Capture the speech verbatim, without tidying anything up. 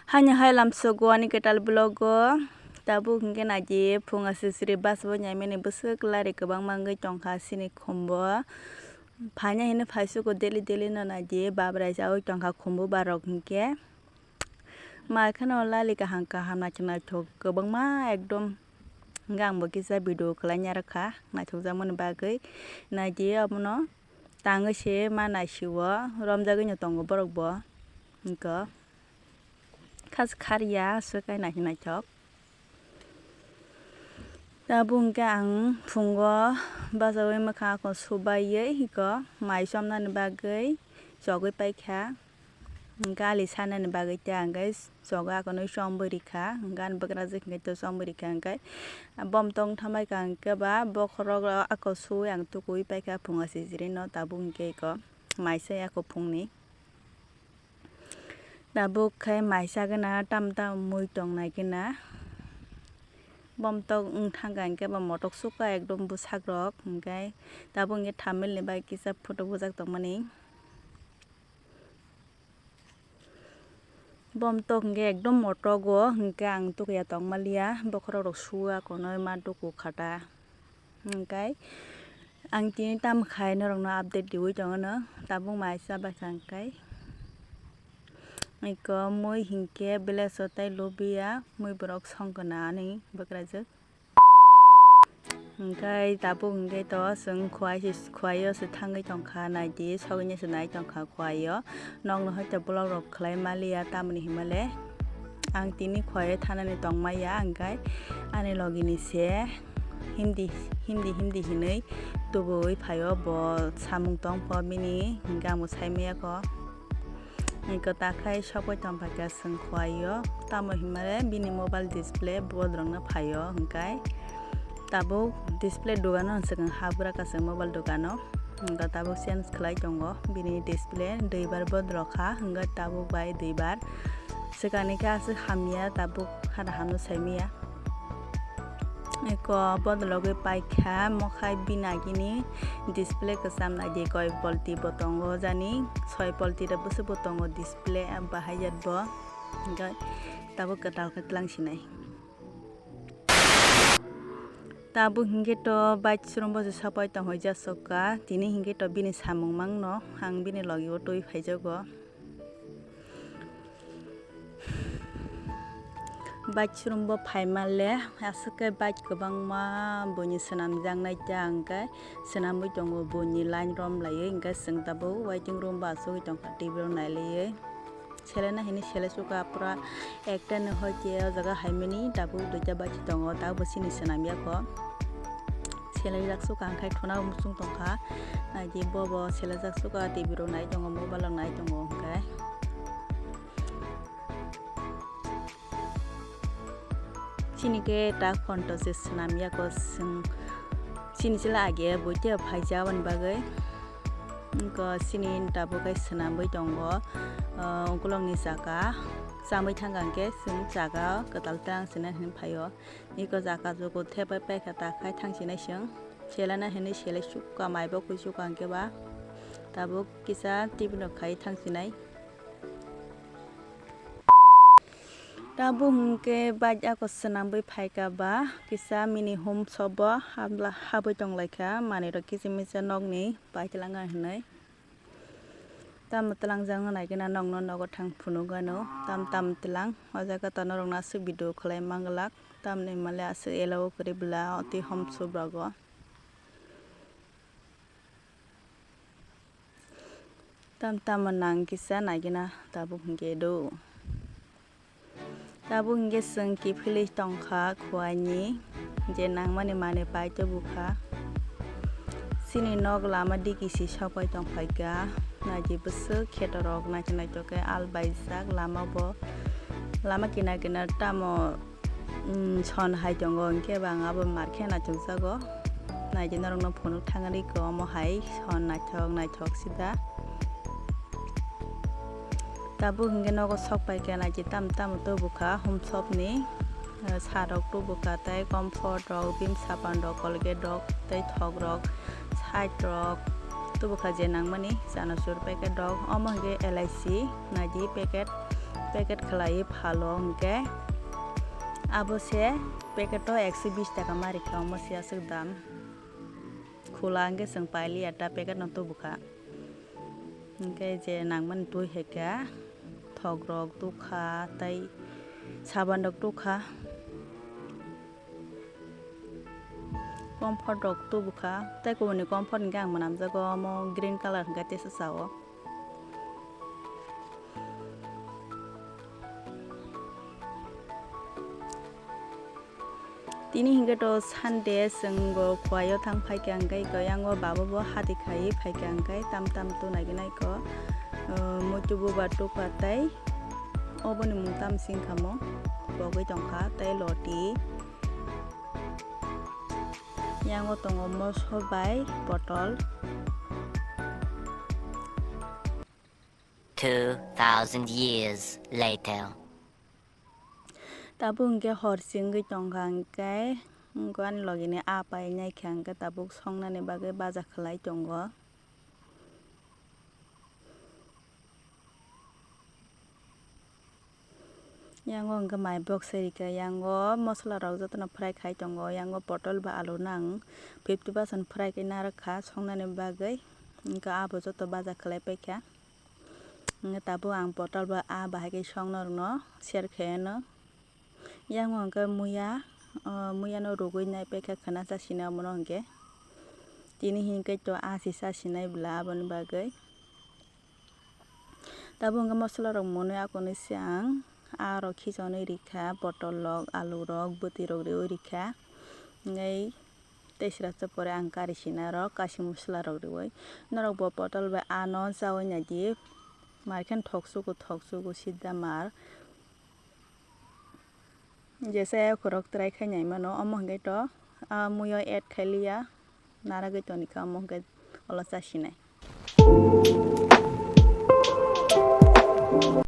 Haino hai lamsogo ani kwtal vlog o. Tabuk hinkhe naidi phung aswk siri bus bo nyaimani bwswk lari kwbangma wngwi tongkha chini khumbo. Phaina hino phaisogo daily daily no naidi babrai chaui tongkha khumbo barok hinkhe. Mai kheno lali kaham kaham naithok naithok kwbangma ekdom. Hinkhe ang bo kisa video khwlaina rwkha naithokjakmani bagwi. Naidi abono tangwi se ma naisio romjagwino tongo borok bo. Hinkhe. Khas kharya aswk khe naithok naithok. Tabuk hinkhe ang phungo bachaui mwkhang ako subaiwi hiko mai chomnani bagwi chogwi paikha. Hinkhe ali sanani bagwi tei ang khe chogo akono chomwi rikha. Hinkhe ani bwkrajwk hinkhe to chomwi rikha hinkhe bomtong thambai ka hinkhe ba bokhorok ako suwi ang tukuwi paikha phunga sijirino tabuk hinkhe iko mai sai ako phungni. Tabuk khe mai sagwna tam tam mui tongnai gena. Bomtok wng thangkha hinkhe ba motok sukha ekdom bwsakrok hinkhe tabuk hinkhe thamilni bai kisa photo bujak tongmani. Bomtok hinkhe ekdom motogo hinkhe ang tukya tongmaliya bokhorok rok suwa kono ma duku khata. Hinkhe ang tini tamo khai norokno update riwi tongo no tabuk mai chaba kha hinkhe. Iko mui hinkhe village o tai lubiya mui borok songkona ani bwkrajwk. Hinkhe tabuk hinkhe to chwng khwai se khwai o se thangwi tongkha naidi sogwini se nai tongkha khwai o. Nokno hai to vlog rok khlai maliya tamoni hinmale ang tini khwai o thanani tongmaya hinkhe ani logini se. Himdi himdi himdi hinwi tubui phaio bo samung tongkho bini hinkhe ang bo saimaya kho. Iko takhai sokbai tongphaikha chwng khuaio tamo hinmale bini mobile display bodolrokno phaio hinkhe tabuk display dogano swkang habra kha chwng mobile dogano hinkhe tabuk change khlai tongo bini display duibar bodolrok kha hinkhe tabuk bai duibar swkangni khe aswk hamya tabuk hada hano saimaya. Eko bodologwi paikha mokhai bini agini display kwcham naidi koi polti bo tongo jani soi polti da bwswk bo tongo display bahai jat bo hinkhe tabuk kwtal khe twlang sinai. Tabuk hinkhe to bike showroom bo se sapai tong hoi jasokka tini hinkhe to bini samung mangno ang bini logi o twi phaijago. Bike showroom bo phaima le aswk khe bike kwbangma buini swnamjaknai ta hwnkhe swnamwi tongo buini line rom laiwi hwnkhe chwng tabuk waiting room bo achugwi tongkha T V rok nailaiwi selena hinwi sele sukha pura ekta ni hoi khe o jaga haimani tabuk duita bike tongo tabuk bo chini swnamya kho. Selaijak sukha hwnkhe thuna muchung tongkha. Naidi bobo selajak sukha T V rok nai tongo mobile rok nai tongo hwnkhe. Chini khe tak phone to se swnam yako chwng. Chini chwla age buitwi phaijak aboni bagwi. Wngkha chini tabuk khe swnamwi tongo. Ukulokni saka chamwi thangkha hwnkhe chwng saka kwtal tang sina hinwi phaio. Iko jaka jugo thepai paikha ta khai thangsinai chwng. Selana hinwi selai sukha maibo kuisukha hwnkhe ba tabuk kisa T V no khai thangsinai. Tabuk hwnkhe bike ako swnamwi phaikha ba kisa mini home shop o habla habwi tonglaikha manwirok kisa misa nokni paitwlangna hinwi. Tamo twlangjakno naikhe na nokno nogo thang phunukgano tam tam twlang o jaga ta norokno aswk video khlai manglak tamni hwnmale aswk elo kwrwi bwla tei hom subrago tam tamo nang kisa naikhe na tabuk hinkhe do. Tabuk hinkhe chwng kiphilwi tongkha khuaini je nangmani manwi paitobukha. Chini nok lama digi si sokbai tongphaikha. Naidi bwswk khetorok naithok naithok khe al baijak lama bo. Lama kinar kinar tamo, mm, son hai tongo hinkhe ba ang abo mar khe naithokjago. Naidi norokno phunuk thangwi rikha omo hai son naithok naithok sida. Tabuk hinkhe nogo sok paikha naidi tam tamo tubukha home shop ni, eh, sarok tubukha tei comfort rok, vim sapan rok, colgate rok tei thok rok, side rok tubukha je nangmani chanachur packet rok. Omo hinkhe L I C naidi packet Packet khlaiwi phalo hwnkhe abo se packet o ekso bish taka ma rikha, omo se aswk dam. Khula hwnkhe chwng pailiya ta packet no tubukha. Hwnkhe je nangmani twi hai kha, thok rok tukha tei saban rok tukha. Comfort rok tubukha tei kubuni comfort hwnkhe ang mwnamjago omo green colour hwnkhe teisa sao. Tini hwnkhe to Sunday, chwng bo Khowai o thang phaikha, hwnkhe eko yango baba bo hati khaiwi phaikha, hwnkhe tam tam to naikhwnaikho, uh, muitu bubar tukha tei oboni mung tam singkha mo pogwi tongkha tei loti. Yango tongo moso bai potol. Two thousand years later. Tabuk hwnkhe hor chwngwi tongkha, hwnkhe ani logini aa pai naikha, hwnkhe tabuk songnani bagwi baja khlai tongo. Yango hwnkhe mai box se rikha, yango mosola rok jotono fry khai tongo, yango potol bai alu no ang fifty percent fry khe narwkha songnani bagwi, hwnkhe abo joto baja khlai paikha. Hwnkhe tabuk ang potol bai aa bahai khe song norokno share khaino. Yango hwnkhe muya, o muya no rugwi nai paikha khwna chasinai omono hwnkhe. Tini hinkhe to aa se chasinai bwla aboni bagwi. Tabuk hwnkhe mosola rok monwi akonwi se ang aa rok khichonwi rikha, potol rok, alu rok, bwtwi rok riwi rikha. Hwnkhe tei srapsa pore ang kari sina rok kaisa mosola rok riwi. Norok bo potol bai aa no chawi naidi. Mar khe thok sugo, thok sugo sidda mar. Jesa khorok try khai nai mano, omo hwnkhe to aa muiyo add khai liya, naragwi toni kha, omo hwnkhe olo chasinai.